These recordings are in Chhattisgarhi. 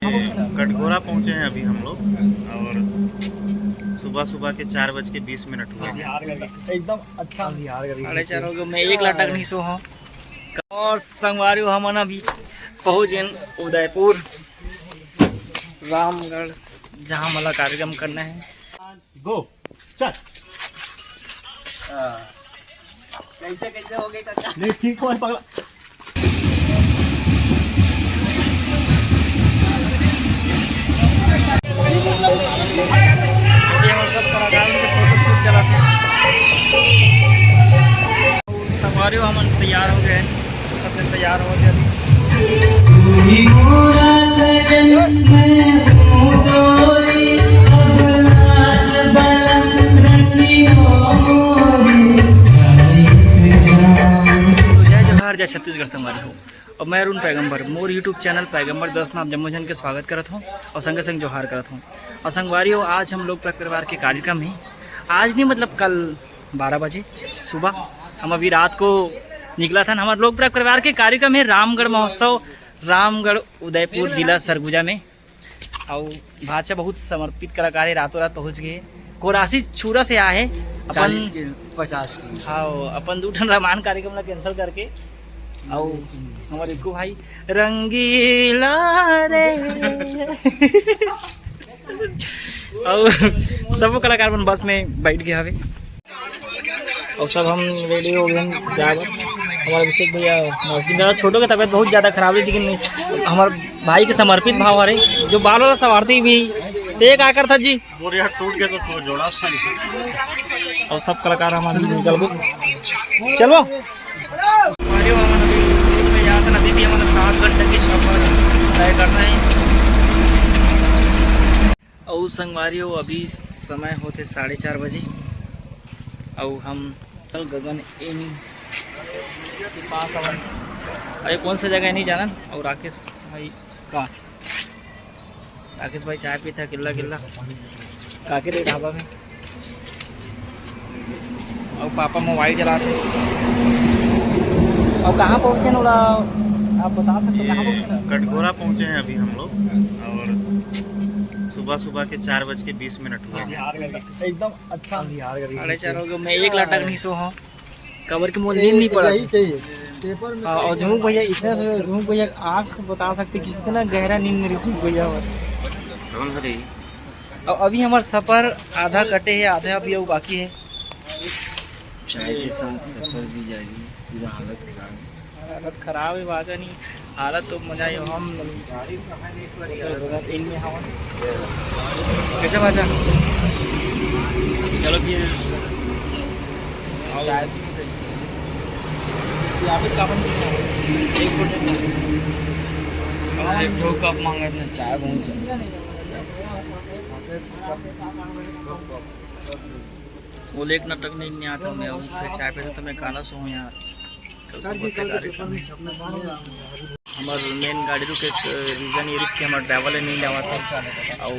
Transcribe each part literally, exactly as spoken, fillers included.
कटघोरा पहुंचे हैं अभी हम लोग, और सुबह सुबह के चार बज के बीस मिनट हुए हैं। एकदम अच्छा। साढ़े चार हो गए, मैं एक ला टक नहीं सो हूँ। और संगवारी हो, हमन अभी पहुँच गए उदयपुर रामगढ़, जहाँ मला कार्यक्रम करना है। गो, चल। कैसे कैसे हो गए काका? नहीं, ठीक हो पगला। ये सब कलाकार के फोटो शूट चला था। संगवारी हो, हमन तैयार हो गए, सब जन तैयार हो गए अभी। तू ही मोरा सजन, मैं हूँ तोरी, अब नाच बलम रखियो मोरी, चाहे जान। जय जोहार, जय छत्तीसगढ़ संगवारी हो। और मैं अरुण पैगंबर, मोर YouTube चैनल पैगंबर दस में आप जम्मो झन के स्वागत करत हूँ और संगे संग जोहार करत हूँ। और संगवारी हो, आज हम लोग परिवार के कार्यक्रम है, आज नहीं, मतलब कल बारह बजे सुबह, हम अभी रात को निकला था। हमारे लोक परिवार के कार्यक्रम है रामगढ़ महोत्सव, रामगढ़ उदयपुर, जिला सरगुजा में। और भाषा बहुत समर्पित कलाकार है, रातों रात पहुँच गए। कोरासी छुरा से आए है अपन। चालीस के, पचास के। हाँ, अपन दू ठन रामायण कार्यक्रम ला कैंसिल करके। और हमारे को भाई रंगीला रे और सब कलाकार मन बस में बैठ गए हवे। और सब हम रेडी हो गए हैं, जा रहे हैं। हमारे अभिषेक भैया, मौसी, मेरा छोटो की तबीयत बहुत ज़्यादा खराब है, लेकिन हमारे भाई के समर्पित भाव हरे, जो बाल वाला सवारती भी। ते का करता जी? बोरिया टूट के तो तू जोड़ा सा। और सब कलाकार हम अभी निकलबो। चलो। अरे, हमन अभी यहाँ से नदी भी हमन सात घंटे की सफर तय करना है। अउ संगवारी हो, अभी समय होथे साढ़े चार बजे, अउ हम गगन इन के पास हवन। अरे, कौन सा जगह है, नहीं जानन। अउ राकेश भाई का, राकेश भाई चाय पीता किल्ला किल्ला काके रे ढाबा में। अउ पापा मोबाइल चलाते। अउ कहाँ पहुँचे न ओला आप बता सकते हो, कहाँ पहुँचे न? कटघोरा पहुँचे हैं अभी हम लोग, और सुबह सुबह के चार बज के बीस मिनट हुए हैं। एकदम अच्छा। साढ़े चार हो गए, मैं एक ला टक नहीं सो हूँ, काबर कि मोर नींद नहीं पड़ा यही था। चाहिए। पेपर में हाँ, और झुमक भैया इतना सो, झुमक भैया आँख बता सकते कि कितना गहरा नींद मेरे झुमक भैया हो। कौन हरे? और अभी हमार सफर आधा कटे है, आधा अभी अउ बाकी है। चाय के साथ सफर भी जारी, पूरा हालत खराब है। हालत खराब है, बाजा नहीं, हालत तो मजा आयो। हम इनमें हवा कैसे बाजा? चलो फिर शायद यहाँ पे काफी एक एक ठो कप मांगे थे, चाय बहुत। वो लेक नाटक नहीं, नहीं आता मैं, वो फिर चाय पे तो मैं काला सो हूँ यार। कल सुबह से गाड़ी में। हमार मेन गाड़ी रुके, रीजन ये रिस्क, हमारा ड्राइवर नहीं लेवा था। और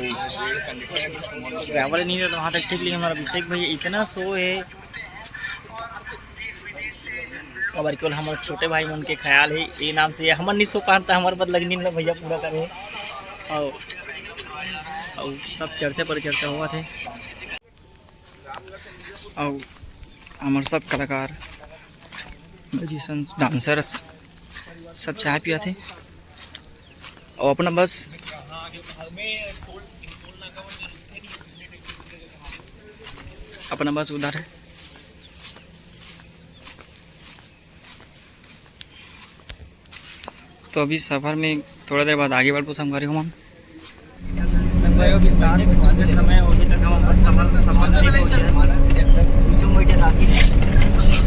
ड्राइवर नहीं लेता वहाँ तक ठीक, लेकिन हमारा अभिषेक भैया इतना सो है, काबर केवल हमारे छोटे भाई मन के ख्याल है, ये नाम से हमन नहीं सो पान, तो हमारे बदला नींद में भैया पूरा करे। और, और सब चर्चा पर चर्चा हुआ थे। और हमारे सब कलाकार, म्यूजिशियंस, डांसर्स सब चाय पिया थे। और अपना बस अपना बस उधर है। तो अभी सफर में थोड़ा देर बाद आगे बढ़बो संगवारी हो हम। संगवारी हो, अभी सात बज के समय हो, अभी तक हम अपन सफर, सफर में नहीं पहुंचे हैं। पीछे में बैठे राखी है।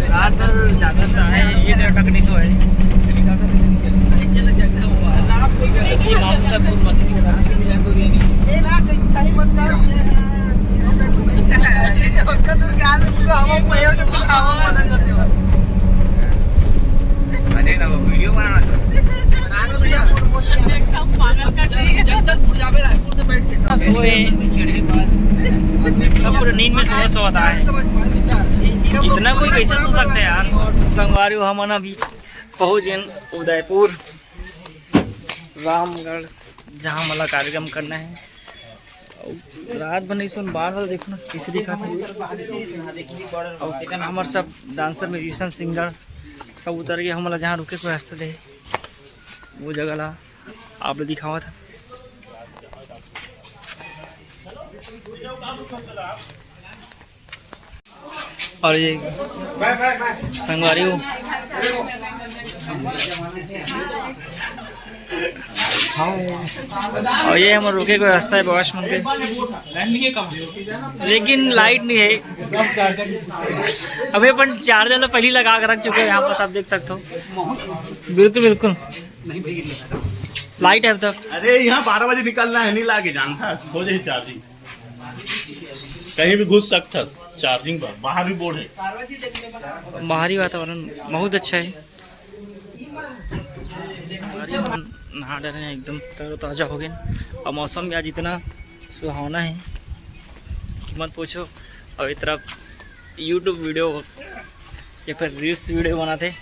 रात भर जागृत रहा है, ये मेरा टकनी सो है। जी, मामू साहब खूब मस्ती कर रहे हैं। अरे ना, वो वीडियो बनाना था। एकदम पागल कर देगा। जगदलपुर जाबे रायपुर से बैठ के। सोए। सब पूरे नींद में सोए, सोता है। इतना कोई कैसे सो सकता है यार? संगवारी हो, हमन अभी पहुंच गए उदयपुर रामगढ़ जहाँ हमला कार्यक्रम करना है। अउ रात बने सुन बाहर वाला देखो ना, कैसे दिखा था। अउ हमर सब डांसर, म्यूजिशियन, सिंगर सब उतर गए। हमला जहाँ रुके कोई रास्ता दे, वो जगह ला आप लोग दिखावा था। और ये संगवारी हो। हाँ। और ये हमर रुके कोई रास्ता है बगस मन के, लेकिन लाइट नहीं है। अभी अपन चार्जर तो पहले लगा के रख चुके हैं, यहाँ पर सब देख सकते हो। बिल्कुल बिल्कुल लाइट है अब तक। अरे, यहाँ बारह बजे निकलना है, नहीं लागे जानता, हो जाए चार्जिंग। कहीं भी घुस सकता, चार्जिंग पर बाहर भी बोर्ड है। बाहरी वातावरण बहुत अच्छा है। नहा डरे हैं, एकदम तरोताजा हो गए। और मौसम भी आज इतना सुहावना है कि मत पूछो। और एक तरफ यूट्यूब वीडियो या फिर रील्स वीडियो बनाते।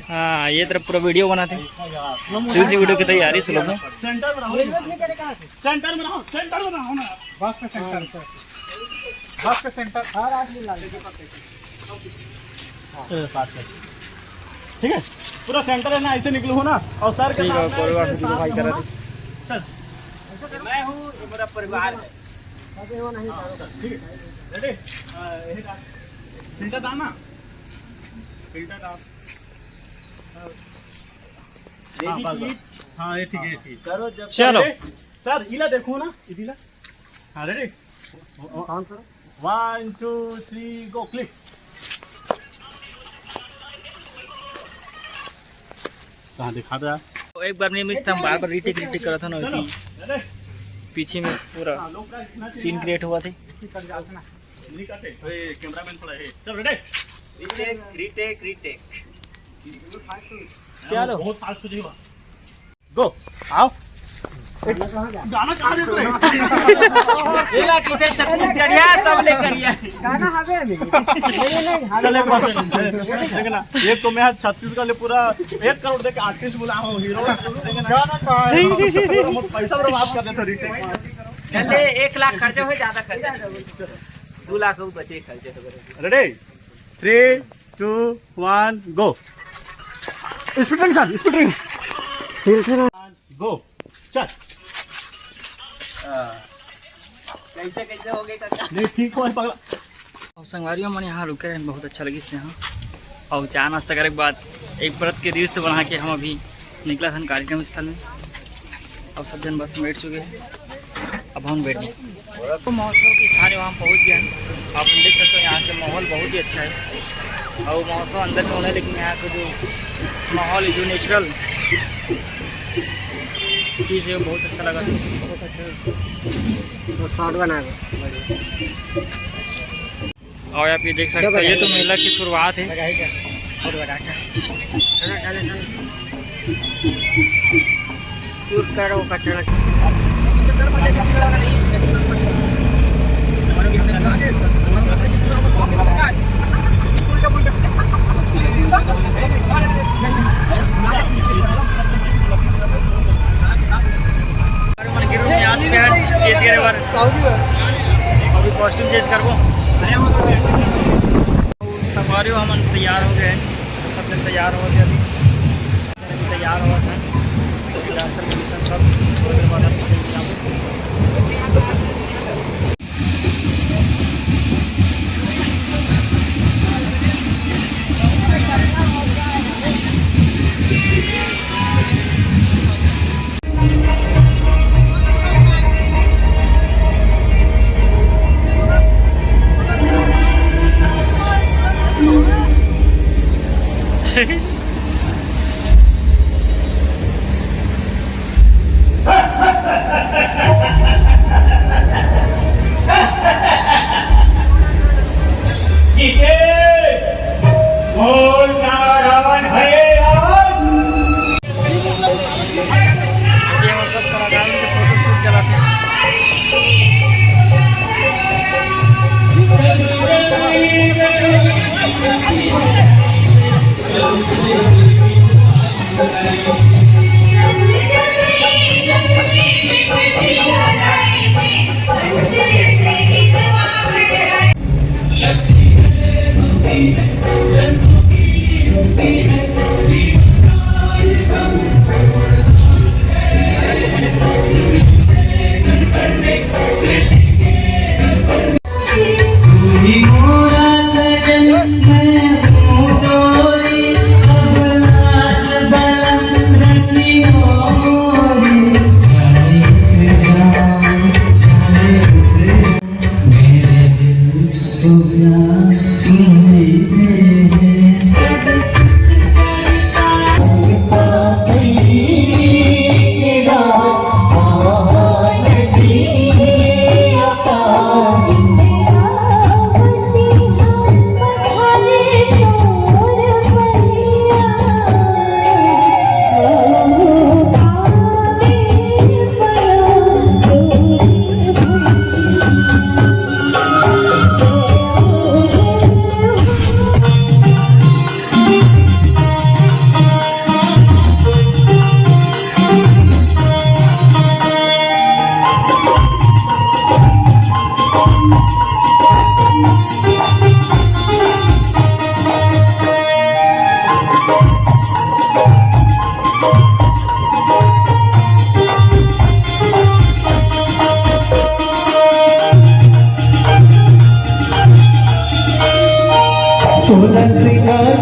हाँ, ये तरफ पूरा वीडियो बनाते, रील्स वीडियो की तैयारी शुरू में। सेंटर में रहो, सेंटर में रहो, सेंटर में रहो ना। बस के सेंटर पे, बस के सेंटर। हर आदमी लाल। ठीक है, पूरा सेंटर है ना, ऐसे निकलू हो ना। और सर के ठीक है, सामने कोई बात नहीं, भाई, करा दे। सर, मैं हूँ, ये मेरा परिवार है। ठीक है, रेडी? फिल्टर डालना, फिल्टर डाल। हाँ, बस, बस। हाँ, ये ठीक है, ये ठीक। करो जब चलो। सर, इला देखो ना, इदिला। हाँ, ready? One, two, three, go, click। कहाँ दिखा दो यार। तो एक बार नहीं मिस था, हम बार बार रीटेक रीटेक करा था ना, होती पीछे में पूरा सीन क्रिएट हुआ थे। कैमरामैन थोड़ा है। चल, रेडी? Retake, retake, retake. चलो। बहुत फास्ट हो जाएगा। गो, आओ। गाना कहाँ दे रहे? ये ला किते छत्तीसगढ़िया तब ले करिया। गाना हवे अभी। नहीं, नहीं, हवे चले, गाना। बस, देख ना, ये तो मैं छत्तीसगढ़ ले पूरा एक करोड़ दे के आर्टिस्ट बुला हूँ, हीरो। देख ना। गाना कहाँ है? पैसा बर्बाद कर देते रीटेक। चले, एक लाख खर्चा हो, ज्यादा खर्चा नहीं। दो लाख रुपये बचे खर्चे तो करेंगे। Ready? Three, two, one, go। Speed run sir, speed run. Go, चल। कैसे, कैसे हो गए काका? नहीं, ठीक हो पगला। अब संगवारी मन यहाँ रुके हैं, बहुत अच्छा लगिस यहाँ। और चाय नाश्ता करे के बाद एक परत के रील्स बना के हम अभी निकला था कार्यक्रम स्थल में। अब सब जन बस में बैठ चुके हैं, अब हम बैठ गए। तो महोत्सव के स्थान वहाँ पहुँच गए हैं। आप देख सकते हो यहाँ के माहौल बहुत ही अच्छा है और महोत्सव अंदर में हो रहा है, लेकिन यहाँ का जो माहौल है, जो नेचुरल चीज़ है, वो बहुत अच्छा लगा। बहुत अच्छा। तो शॉट बना दो। और आप ये देख सकते हो, ये तो मेला की शुरुआत है। अभी कॉस्ट्यूम चेंज करबो। संगवारी हो, हमन तैयार हो गए, सब जन तैयार हो गए, अभी तैयार हो गए। डांसर म्यूजिशियन सब, थोड़ी देर बाद हम चेंज करबो।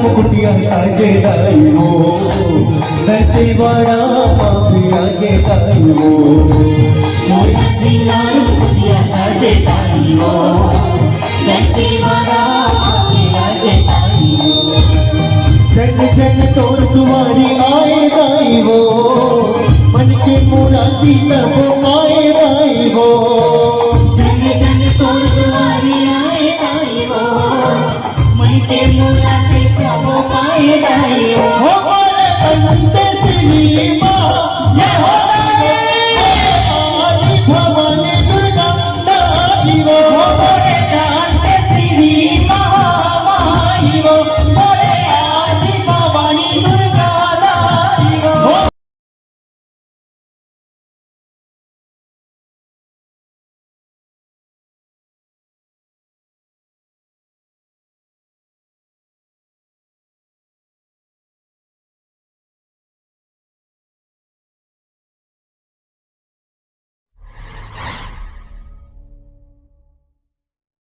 मुकुटिया साजे दाई हो, धरती वाला माफिया जे दाई हो। सोना सिंगार मुकुटिया साजे दाई हो, धरती वाला माफिया जे दाई हो। जन जन तोर दुआरी आए दाई हो, मन के मुरादी सब पाए दाई हो। जन जन तोर दुआरी आए दाई हो, मन के मुरादी सब पाए दाई हो। हमारे अंत सिनेमा, जय हो